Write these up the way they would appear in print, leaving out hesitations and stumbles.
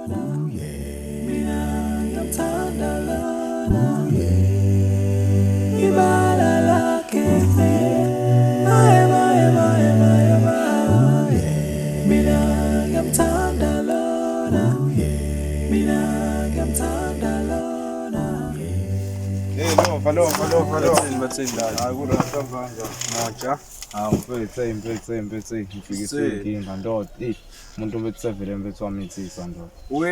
Mina ngiyamthanda lona. Ibala lakhe. Maye, maye, maye, maye, maye. Mina ngiyamthanda lona. Mina ngiyamthanda lona. Hey, lova, lova, lova, lova. Bathini bathini la? Hayi kurasta manje. Moja. Ah, mfethu, hey mfethu, hey mfethu, hey ngifikiswe Se. inkinga ndoda. Ey, umuntu mfethu sevele mfethu wamithisa ndoda. We,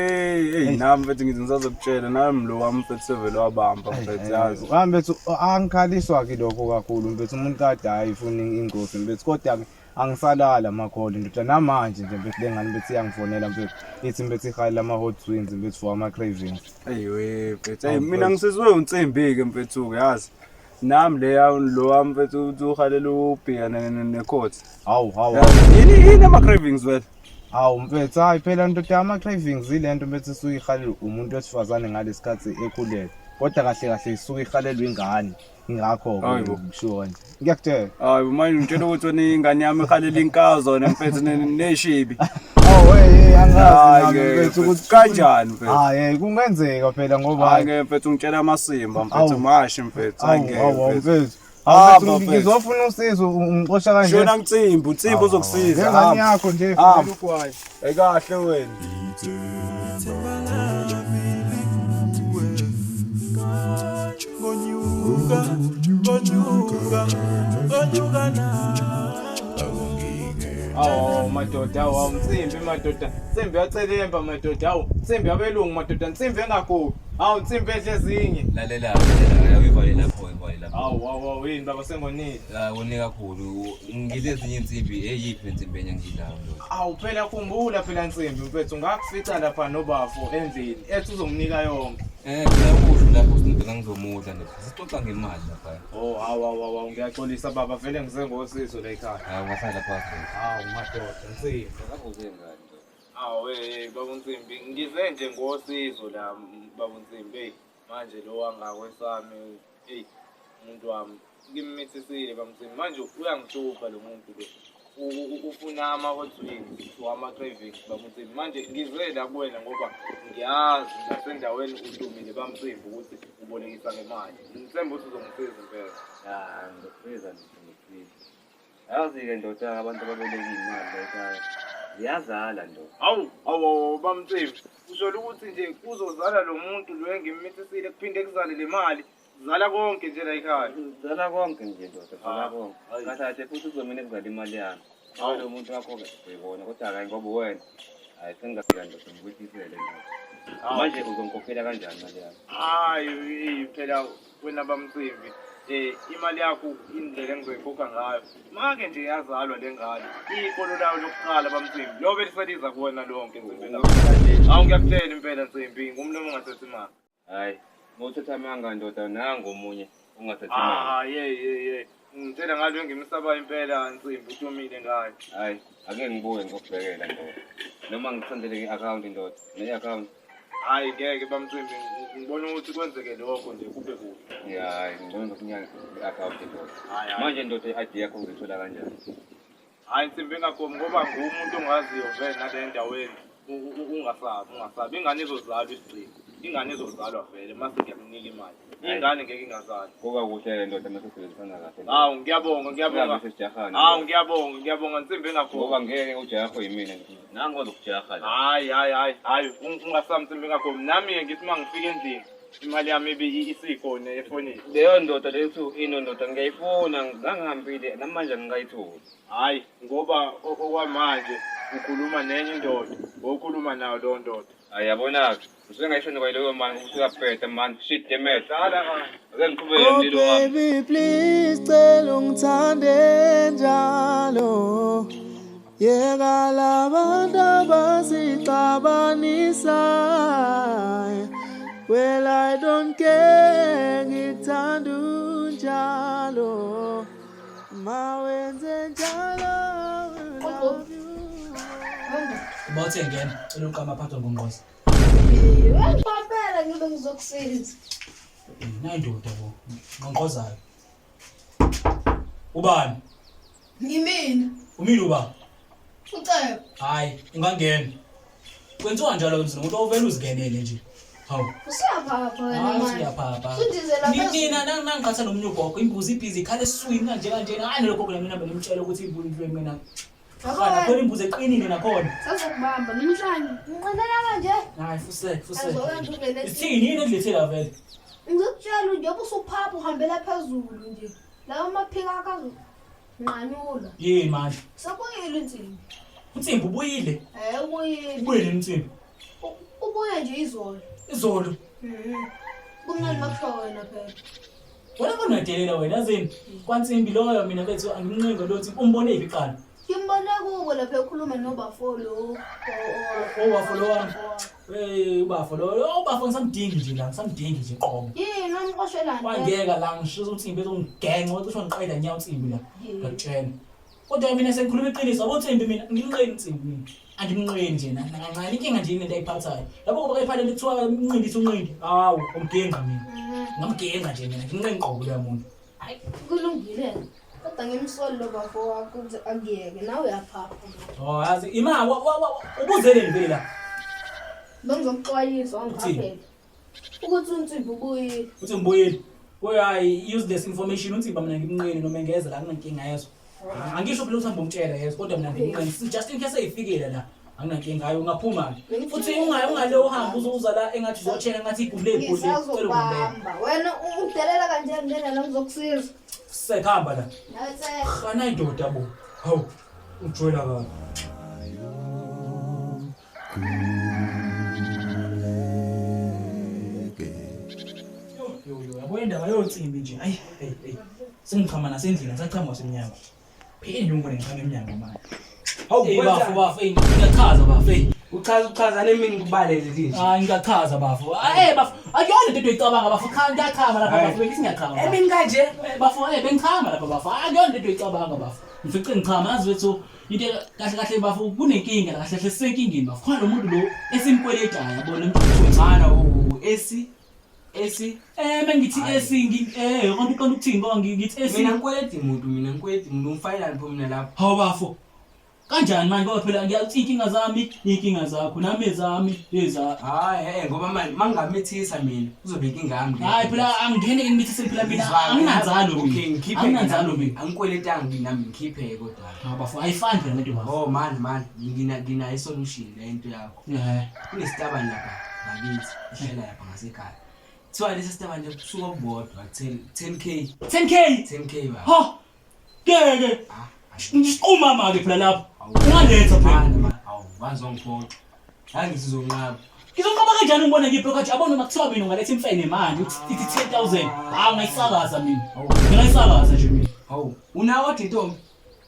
hey nami mfethu ngithi ngisazokutshela nami lo wami mfethu sevele wabamba mfethu yazi. Ah mfethu, angikhaliswa ke lokho kakhulu mfethu umuntu kade ayifuna ingozi mfethu kodwa ke angisalala amakholi ndoda namanje nje mfethu lengane mfethu iyangifonela mfethu ithi mfethu ihalela ama hot twins mfethu for ama cravings. Hey we mfethu, hey mina ngisizwe unsimbi ke mfethu ke yazi. Nami le ya lo wami mfethu uthi uhalela ubhiya necourt. Hawu hawu. Yini yini ama cravings vele? Hawu mfethu, hayi phela ndoda ama cravings ilento mfethu isuke ihalelwa umuntu wesifazane ngalesikhathi ekhulelwe. Kodwa kahle kahle isuke ihalelwa ingane. Ingakho Hayi bo. ngisho kanje. Ngiyakutshela. Hayi manje ngitshela ukuthi wena ingane yami ihalela inkazo nemfethu neshibi. Hawu hey hey angazi Hayi nami ngeke mfethu mfethu ukuthi kanjani mfethu? Hayi hey kungenzeka phela ngoba Hayi ngeke mfethu ungitshela amasimba mfethu Awu. mashi mfethu. Hayi Hawu ngeke hawu mfethu. mfethu. Hamba, Hawu mfethu mfethu. ngizofuna usizo ungixosha kanje. Shona Nsimbi, uNsimbi uzokusiza. Lengane Hamba. yakho nje Hamba. ifuna ugwayi. Hey kahle wena. Ngonyuka, ngonyuka, ngonyuka na. Awu madoda, awu awu, nsimbi madoda, nsimbi yacelemba madoda, awu nsimbi yabelungu madoda, nsimbi engagugi, awu nsimbi edla ezinye. Lalela, lalela, uyivale lapho, uyivale lapho. Awu awu awu yini baba sengonile. La wone kakhulu. Ngidle ezinye insimbi, eyiphi lensimbi enye ngidlayo ndoda? Awu phela khumbula phela nsimbi mfethu ngakufica lapha nobafo endlini ethi uzonginika yonke. Eh, phela usho lapho sindoda ngizomudla ndoda. Sixoxa ngemali lapha. Oh awu awu awu awu, ngiyaxolisa baba vele ngize ngosizo la ekhaya. Hayi ungahlala phansi ndoda. Awu madoda nsimbi. Akuze ngani ndoda. Awu hey baba Nsimbi ngize nje ngosizo la baba Nsimbi hey manje lo wangakwesami hey umuntu wami ngimmithisile baba Nsimbi manje uyangihlupha lo muntu lo ufuna ama-hot wings or ama-cravings baba Nsimbi manje ngize la kuwena ngoba ngiyazi nasendaweni udumile baba Nsimbi ukuthi ubolekisa ngemali ngithemba ukuthi uzongisiza impela. Ah, ngizokusiza ndoda, ngizokusiza. Yazi-ke ndoda abantu ababeleka iy'mali la ekhaya ziyazala ndoda. Hawu hawu hawu baba Nsimbi usho ukuthi nje kuzozala lo muntu lo engimmithisile kuphinde kuzale le mali zala konke nje la ekhaya. Zala konke nje ndoda, zala Ah, konke. hayi. Kahle kahle futhi kuzomele kuzale imali yami. Hawu. Lo muntu wakho-ke uyibona kodwa hhayi ngoba uwena. Hhayi sengingafika ndoda ngikuyihlisele ndoda. Hawu. Manje uzongikhokhela kanjani imali yami? Hayi eh, phela wena bamcimbi imali yakho indlela engizoyikhokha ngayo make nje yazalwa le ngane ikolo layo lokuqala bamcimbi lobe liseliza kuwena lonke nsimbi hawu ngiyakutshela impela nsimbi ngumlomo ongathathi imali. Hhayi, uma uthatha amanga ndoda nangu omunye ongathathi imali. Ah ye ye ye ngitshela ngalo engimsabayo impela nsimbi utumile ngayo. Hhayi, ake ngibuye ngizokubhekela ndoda. Noma ngikusendele i-akhawunti ndoda, ne-akhawunti. Hhayi ngeke bamcimbi ngibona ukuthi kwenzeke lokho nje kube kuhle. Ya, hhayi, ngibona ngokunyanga i-akhawunti ndoda. Hhayi hhayi. Manje ndoda i-ID yakho uzoyithola kanjani? Hhayi nsimbi engagomi ngoba ngumuntu ongaziyo vele nale endaweni ungasabi ungasabi ingane izozalwa isigcino ingane izozalwa vele mase ngiyakunika imali ingane ngeke ingazalwa. Kuba kuhle ndoda mase sisebenzisana kahle. Hawu ngiyabonga ngiyabonga. Singabe sesijahana. Hawu ngiyabonga ngiyabonga nsimbi engagomi. Ngoba ngeke ujahwe yimina. Nangu ozokujaha la. Hhayi hhayi hhayi hhayi ungasabi nsimbi engagomi nami-ke ngithi uma ngifika endlini imali yami ibe isikhona efonini. Leyo ndoda leyo kuthiwa ino ndoda ngiyayifuna ngangihambile namanje ngingayitholi. Hhayi ngoba okwamanje ukhuluma nenye indoda okhuluma nayo leyo ndoda. Hayi yabona-ke ngisuke ngayishona kwayileyo mani ukuthi uyabheda mani shit damn it. Dlala kahle. Ake ngiqhubeke Oh mlilo wami. baby please cela ungithande njalo yeka labantu abasixabanisayo. Well I don't care ngikuthanda unjalo mawenze njalo I love you. Uba uthe ngena, cela uqama aphathwa ngongqoza. Wangiphaphela ngibe ngizokusiza. Nayi ndoda bo, ngqongqozayo. Ubani? Ngimina. Umile uba? Ucebo. Hayi, ungangena. Kwenziwa njalo ke mzini, umuntu ovela uzingenele nje. Hawu. Usuyaphapha wena Hayi manje. uyaphapha. Usundizela phezulu. Nina nangiqhatha nomunye ugogo, imbuzi ibhizi ikhala esiswini kanje kanjena. Hayi nalokho gogo mina bengimtshela ukuthi imbuzi into mina. Yabo Khona wena, khona imbuzi eqinile nakhona. Sazokubamba namhlanje. Nginqinela kanje. Hayi fusek fusek. Azokwenza ungene. Ithini yini engilethela vele? Ngizokutshela nje ubusuphapha uhambela phezulu nje. Lawa maphika akho azonqanyulwa. Yini manje? Sekuyile insimbi. Unsimbi ubuyile. Eh ubuyile. Ubuyile unsimbi. Ubuye nje izolo. Izolo. Mhm. Kumnandi makusho wena phela. Wena konadelela wena yazini. Kwansimbi loyo mina bethu angimnqingo lo nsimbi umbone iphi qala. Ngimbone kubo lapha ekhuluma nobafo lo. Ubafo lo wami. Hey ubafo lo, ubafo ngisamdingi nje la, ngisamdingi nje qobo. Yini umqoshelani? Wangeka la ngishisa unsimbi ezongigenca wacishe wangiqeda nya unsimbi la. Ngiyakutshela. Kodwa mina sengikhuluma iqiniso, yabo unsimbi mina ngimnqeni unsimbi mina. Angimnqeni nje na kancane inkinga nje into ayiphathayo. Yabo ngoba kayiphatha into kuthiwa unqindi ithi unqindi. Hawu, umgenqa mina. Ngamgenqa nje mina, ngimnqeni qobo loya muntu. Hayi kulungile. Kodwa ngimsoli lo bafo wakho ukuthi akuyeke nawe uyaphapha. Oh, yazi ima ubuzeleni vele la. Bengizokuxwayisa wangiphaphela. Ukuthi unsimbi ubuyile. Uthi ngibuyile. Kuyo hayi useless information unsimbi mina ngimnqeni noma engeza la kunenkinga yezo. Angisho phela ukuthi hamba umtshela yezo kodwa mina ngimnqeni just in case eyifikile la. Anginankinga hayi ungaphuma ke. Futhi ungayi ungale uhambe uzoza la engathi uzocheka ngathi igumbi legoli. Ngisazobamba. Wena ungidelela kanje ngena la ngizokusiza. Sekuhamba la. Nawe tse. Khana indoda bo. Hawu. Ujwayela kabi. Yo yo yabo indaba yonsimbi nje. Ayi hey hey. Sengichama nasendlini ngisachama wasemnyango. Phinde ungibone ngichama emnyango manje. Hawu Hey bafo wenzani? bafo hey ngiyachaza bafo hey. Uchaza uchazane mina ngikubalele nje. Hayi ngiyachaza bafo. Eh bafo akuyona into oyicabanga bafo. Cha ngiyachama lapha bafo bengithi ngiyachama. bafo. Emini kanje Eh, bafo eh bengichama lapha bafo. Akuyona into oyicabanga bafo. Ngifice ngichama yazi wethu into kahle kahle bafo kunenkinga la kahle kahle sisenkingeni bafo. Khona lo muntu lo esimkweletayo yabo lo muntu mana u esi esi Eh mengithi Hayi. esi ngi eh konke uqonda ukuthini ngoba ngithi esi mina ngikweleta umuntu mina ngikweleta umuntu ungifayelani pho mina lapho. Hawu bafo. Kanjani manje ngoba phela ngiyathi inkinga zami, inkinga zakho, nami ezami, eza. Hayi eh ngoba manje mangamithisa mina kuzobe inkinga yami. Hayi phela angingene engimithise phela mina anginanzalo Okay mina. ngikhiphe. Anginanzalo mina. Angikweletanga mina nami ngikhiphe kodwa. Hawu bafo ayifani phela lento bafo. Oh man man ngina ngina isolution le into yakho. Eh. Kunesitabane lapha ngakithi ihlala lapha ngasekhaya. Kuthiwa lesi sitabane nje busuku obubodwa 10 10k 10k. 10k ba. Ha. Ngeke. Ah, Ngiquma ke phela lapho. Ungaletha phela. Mani man, awu bazongiphoxa. Hayi ngisizonqaba. Ngizonqaba kanjani ngibone ngiblock kanje yabona uma kuthiwa mina ungaletha imfene manje uthi ithi 10000. Hawu ngayisakaza mina. Ngayisakaza nje mina. Hawu, unawo kodwa intombi?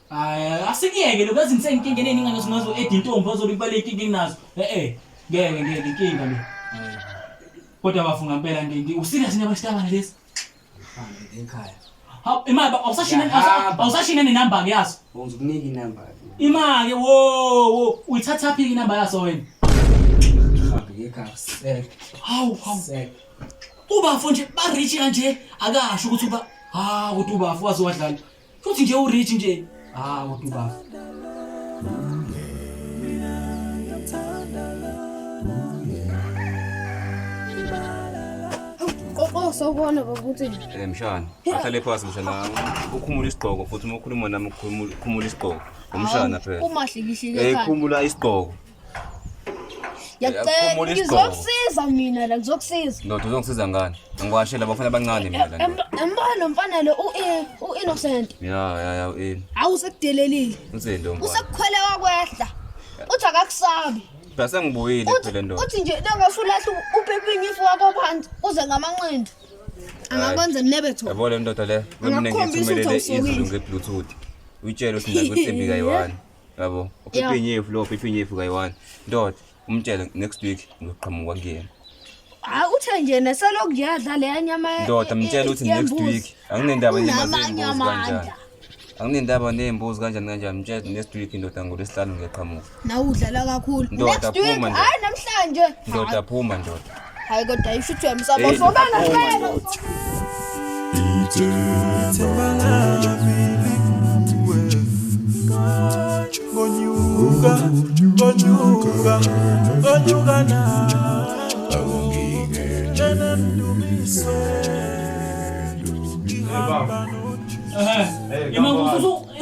Hayi asikuyeke lokho yazi ngisenkinga eningi ngazo ngazo ed intombi azobe kubaleka inkinga enginazo. Eh eh ngeke ngeke inkinga le. Kodwa bafunga ngempela ngi userious nabasitabane lesi. Hambe ekhaya. Ha imali awusashina Ngiyahamba. awusashina nenamba ke yaso. Ngizokunika inamba. Imali wo wo uyithatha phi inamba yaso wena? Hambe ekhaya. Sek. Hawu hawu. Sek. Ubafo nje ba rich kanje akasho ukuthi uba ha ukuthi ubafo waze wadlala. Futhi nje u rich nje. Ha ukuthi ubafo. Qoqo sawubona baba uthini? Eh mshana, ahlale phansi mshana. Ukhumula isigqoko futhi uma ukhuluma nami ukhumula isigqoko. Umshana phela. Umahlikihlike Eh ekhanda. khumula isigqoko. Ngiyacela Khumula isigqoko. ngizokusiza mina la ngizokusiza. Ndoda uzongisiza ngani? Ngiwashela abafana abancane mina la. ndoda. Embona mfana lo u-innocent. Ya ya ya eh. Awu sekudelelile. Uthini lo mfana? Usekukhwele wakwehla. Uthi akakusabi. Phela sengibuyile Uthi phela ndoda. uthi nje lengasulahla upepinyifu wakho phansi uze ngamanqindi. Angakwenza nebetho. Yabo le ndoda le, mina Angakukhombisa ukuthi ngithumelele awusokile. izulu nge-bluetooth. Uyitshele ukuthi mina kwinsimbi kayi-one. Yabo, Yeah. uphiphinyefu lo uphiphinyefu kayi-one. Ndoda, umtshele next week ngizoqhamuka kuyena. Hayi uthe nje neselokhu nje yadla leya nyama Ndoda mtshele ukuthi next yembuzi. week anginendaba nenyama Unamanye zembuzi kanjani. amandla. Anginendaba ney'mbuzi kanjani kanjani mtshele next week indoda ngolwesihlanu ngiyaqhamuka. Nawe udlala kakhulu. Ndoda, Next week phuma ndoda. hayi namhlanje. Ndoda phuma ndoda. Hayi kodwa isho ukuthi uyamsaba. Hey, Usobanga phuma ngempela. ndoda. Ithemba lami likuwe ngonyuka. Konyuka, konyuka, konyuka na.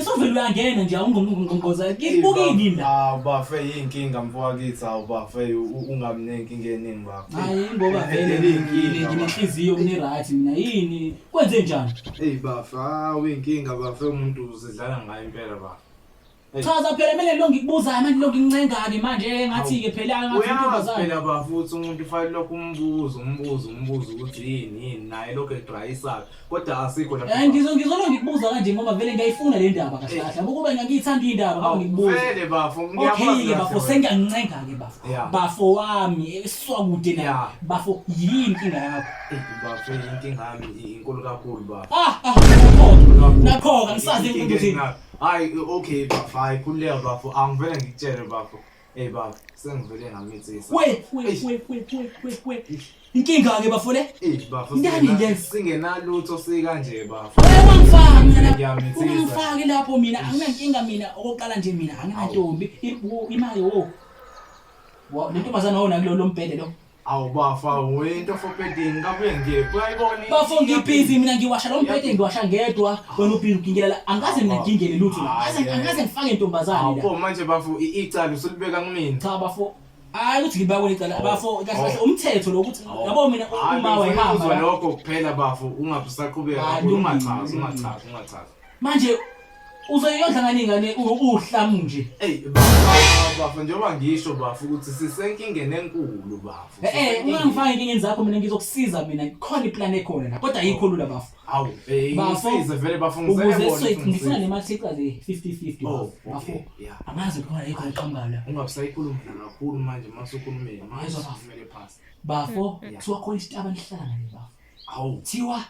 Isovele uyangena nje awungqongqoza ngikubukini la. Hawu bafe yinkinga mfowakitsi, hawu bafe ungabi nenkinga eningi bafe. Hayi ngoba vele nginenhliziyo ngine-right mina yini kwenze njani? Eyi bafe, hawu inkinga bafe umuntu uzidlala ngayo impela bafe. Chaza phela kumele lo ngikubuzayo manje lo ngincenga-ke manje ngathi-ke phela ngathi Uyazi intombazane. phela bafe ukuthi umuntu ufanele lokhu umbuzo umbuzo umbuzo ukuthi yini yini naye lokhu edrayisayo kodwa asikho lapho. Eh ngizolo ngikubuza kanje ngoba vele ngiyayifuna le ndaba kahle kahle. Yabo kuba ngiyithanda indaba ngoba ngikubuza. Vele bafo ngiyakwazi Okay-ke kahle bafo wena. sengiyancenga-ke bafo. Yeah. Bafo wami esisuka kude na. Yeah. Bafo yini inkinga yakho? Eyi, bafo inkinga yami inkulu kakhulu bafo. Ah ah nakho-ke. Nakho-ke angisazi Inkinga ukuthi enginayo. Hayi okay bafo, hayi khululeka bafo, angivele ngikutshele bafo. Eyi bafo, sengivele ngamithisa. we we we we we we we. Inkinga-ke bafo le. Eyi bafo, Ngani le? singenalutho sikanje bafo. Ungangifaki mina lapho. Ngiyamithisa. Ungangifaki lapho mina anginankinga mina okokuqala nje mina anginantombi imali wo. Wa le ntombazana wona kulo lombhede lo. Awu bafo, awu into for bedding ngabuye ngiye. Uyayibona? Bafo ngibhizi mina ngiwasha lo mbhede ngiwasha ngedwa wena ubhizi ugingela la angaze mina ngingele lutho la. Angaze angaze ngifake intombazane Awu la. pho manje bafo icala usulibeka kumina. Cha bafo hayi ukuthi ngibakwe icala bafo kahle kahle Oh. umthetho lo ukuthi yabo mina Hayi, uma bengifuna wayihamba ukuzwa la. lokho kuphela bafo ungabe usaqhubeka Hayi, kakhulu lungile, ungachazi lungile. ungachazi ungachazi. Manje uzoyondla ngani ingane uhlamu nje. Eyi bafo bafo njengoba ngisho bafo ukuthi sisenkingeni enkulu bafo. Eh eh ungangifaki enkingeni zakho mina ngizokusiza mina khona iplan ekhona la kodwa ayikho lula bafo. Awu eh Bafo, ngisize vele bafo ngizele Ukuze bona. so ukuthi ngifuna ngisize. le mali sicaze 50-50 Oh, bafo. okay, yeah. Angazi khona yikho eqhamuka la. Ungabe usayikhuluma kakhulu manje mase ukhulumile manje Yezwa, bafo. usukumele phansi. Bafo kuthiwa khona isitaba nihlala ngale bafo. Awu. Kuthiwa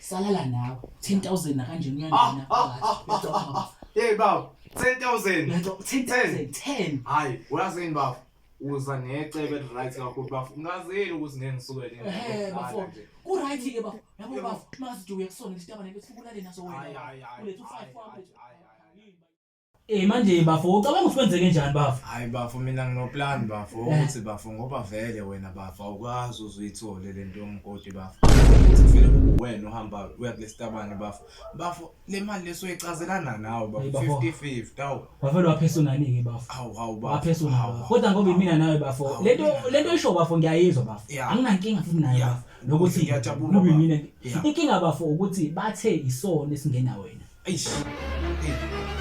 salala nawe 10000 nakanjena Ah uyangena ah ah phakathi. ah, ah. Hey bafo 10000. Uyacabanga 10000 10. Hayi uyazini bafo uza necebo eli-right kakhulu bafo ungazeli ukuthi ngeke ngisukele Eh bafo ku right ke bafo. Yabo bafo mase nje uyakusona isitaba lento sikulale naso Hayi, wena. hayi, hayi, Ulethe u5 hayi, wakho. hayi, hayi, Eh manje bafo ucabanga ukuthi kwenzeke njani bafo? Hayi bafo mina nginoplan bafo ukuthi bafo ngoba vele wena bafo awukwazi uzuyithole lento yomgodi bafo. Ukuthi vele kube wena uhamba uya kulesitabane bafo. Bafo le mali lesoyicazelana nawe Hayi, bafo bafo. 50-50 awu Wavele waphesonani ke bafo. awu awu bafo. Waphesona. Awu, awu. Kodwa ngoba imina nawe bafo. Awu, Lento mina lento isho bafo ngiyayizwa bafo. Yeah. Anginankinga futhi nayo Yeah. bafo. Nokuthi Ngiyajabula, kube bafo. mina. Yeah. Inkinga bafo ukuthi bathe isona esingena wena. Eish. Eyi,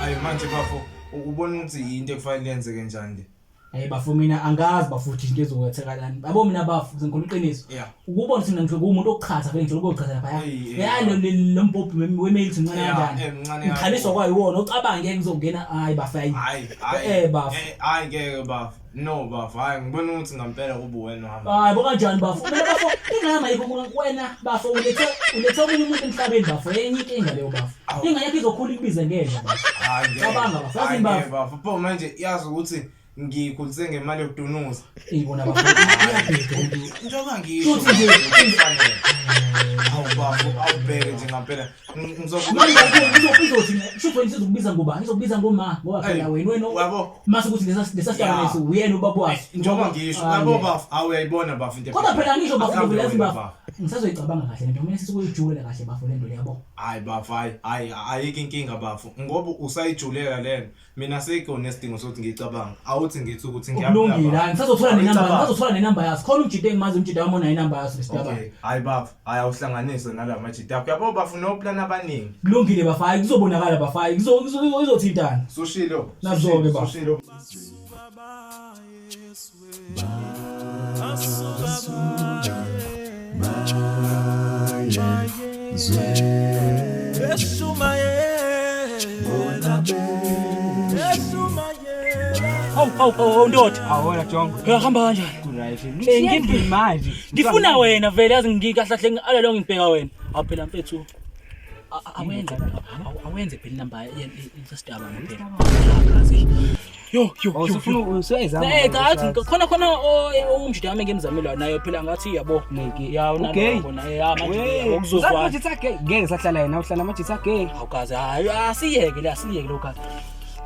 Ayi manje bafo ubona ukuthi into ekufanele yenzeke njani le. Hey bafo mina angazi bafo ukuthi into ezokwenzakalani. Yabo mina bafo ngikhuluma iqiniso. Yeah. Ukubona ukuthi mina ngifike kumuntu okuchatha vele ngijole ukuyochaza lapha. Hey, hey, Ya lo lo mbhobhi wemail uthi mncane Yeah, kanjani. eh, mncane Ngikhaliswa kwayiwona ucabange ngizongena hayi bafo hayi. Hayi hayi. Eh bafo. Hayi ngeke bafo. No bafo hayi ngibona ukuthi ngampela kube wena uhamba. Hayi bo kanjani bafo? Mina bafo ingane ayikho kuwena bafo ulethe ulethe omunye umuntu emhlabeni bafo enye inkinga leyo bafo. Awu. Ingane yakho izokhula ikubize ngenja bafo. Hayi ngeke. Cabanga bafo, Hayi yazini bafo. ngeke bafo. Pho manje yazi ukuthi ngikhulise ngemali yokudunuza. Ibona bafo iyabheda into. Njengoba ngisho Futhi nje- kufanele. Awu bafo awubheke nje ngampela. Ngizokuba Manje bafo izothi shuthi wena sizokubiza ngobani? Izokubiza ngoma ngoba phela Hey, wena wena uyabo? mase ukuthi lesa lesa Yeah. sitaba lesi uyena ubaba waso. Njengoba ngisho Hayi, yabo ngeke. bafo awuyayibona bafo into. Kodwa phela ngisho bafo Akuhambe vele yazi wena, bafo. bafo. Ngisazoyicabanga kahle lento kumele sisukuyijule kahle bafo lento le yabo. Hayi bafo hayi hayi ayikho inkinga bafo ngoba usayijulela lento. Mina sekho nesidingo sokuthi ngiyicabanga. Awuthi ngithi ukuthi Kulungile, hayi ngisazothola nenamba, Awuyicabanga. ngisazothola nenamba yaso. Khona umjito engimazi umjito wami onayo inamba yaso lesitaba. Okay, hayi bafo, hayi awuhlanganise nala majita akho. Yabo bafo noplan abaningi. Kulungile bafo, hayi kuzobonakala bafo, hayi kuzothintana. Sushilo. Nazo-ke bafo. Sushilo. Hawu hawu hawu ndoda. Awona jongo. Uyahamba kanjani? Kuright. Eh, Manje. Ngifuna wena vele yazi ngikahle kahle alelo ngibheka wena. Awu phela mfethu. Awenze awenze phela inamba yesidaba phela. Kazi. Yo yo yo. Usufuna usuyayizama. Eh cha athi khona khona umjida wami ngimzamela nayo phela ngathi yabo. Ya Ugay. unalo ya manje yabo kuzozwana. Amajitha gay. Ngeke sahlala yena uhlala amajitha gay. Awukaze hayi asiyeke le asiyeke lo kazi.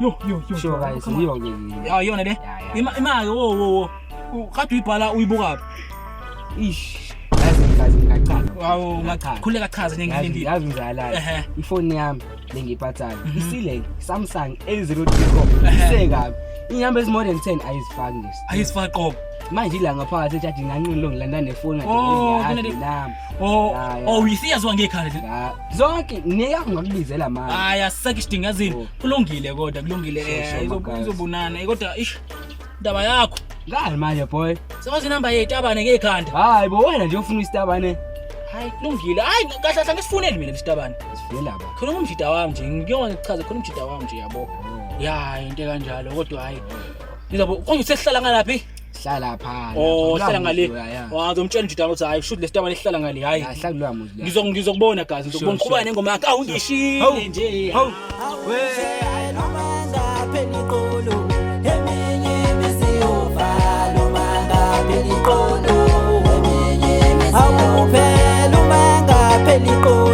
Yo yo yo. Sure guys, yiyo ke. Ya iyona le. Ya, ya. Ima ima wo wo wo. Kade uyibhala uyibuka phi? Ish. Yazi ngazi ngingachana. Awu ngakhuleka chaza nje ngilindile. Yazi mzala. Ehhe. Ifoni yami lengiyiphathayo. Isile Samsung A03 isekabi. Inyamba ezi more than 10 ayizifaki nje. Ayisifaki qobo. Manje ila ngaphakathi ejaji nganqini lo ngilanda nefoni Oh, ngathi kunale- nami. Oh, Ya, ya. oh uyisiyazwa ngekhanda le. La zonke ngiyakho ngakubizela manje. Hayi asisekho isidingo yazini. Oh. Kulungile kodwa kulungile Sure, eh sure, my guys. izobonana eh, kodwa ish indaba yakho. Ngani manje boy? Sewazi inamba yezitabane ngekhanda. Hayi bo wena nje ufuna isitabane. Hayi kulungile. Hayi kahle kahle ngisifuneli mina lesitabane. Sifuna ba. Khona umjida wami nje ngiyona ngikuchaze khona umjida wami nje yabo. Ya into kanjalo kodwa hayi. Ngizobo konje sesihlala ngalaphi? Hlala pha. Oh hlala ngale. Ya. Wazomtshela umjida wami ukuthi hayi shoot lesitabane sihlala ngale hayi. Hlala kuloya muzi. la. Ngizokubona guys ngizokubona Sure, qhubeka sure. nengoma yakho. Awu ngishile nje. Hawu. Awuphela uma ngapheli iqolo.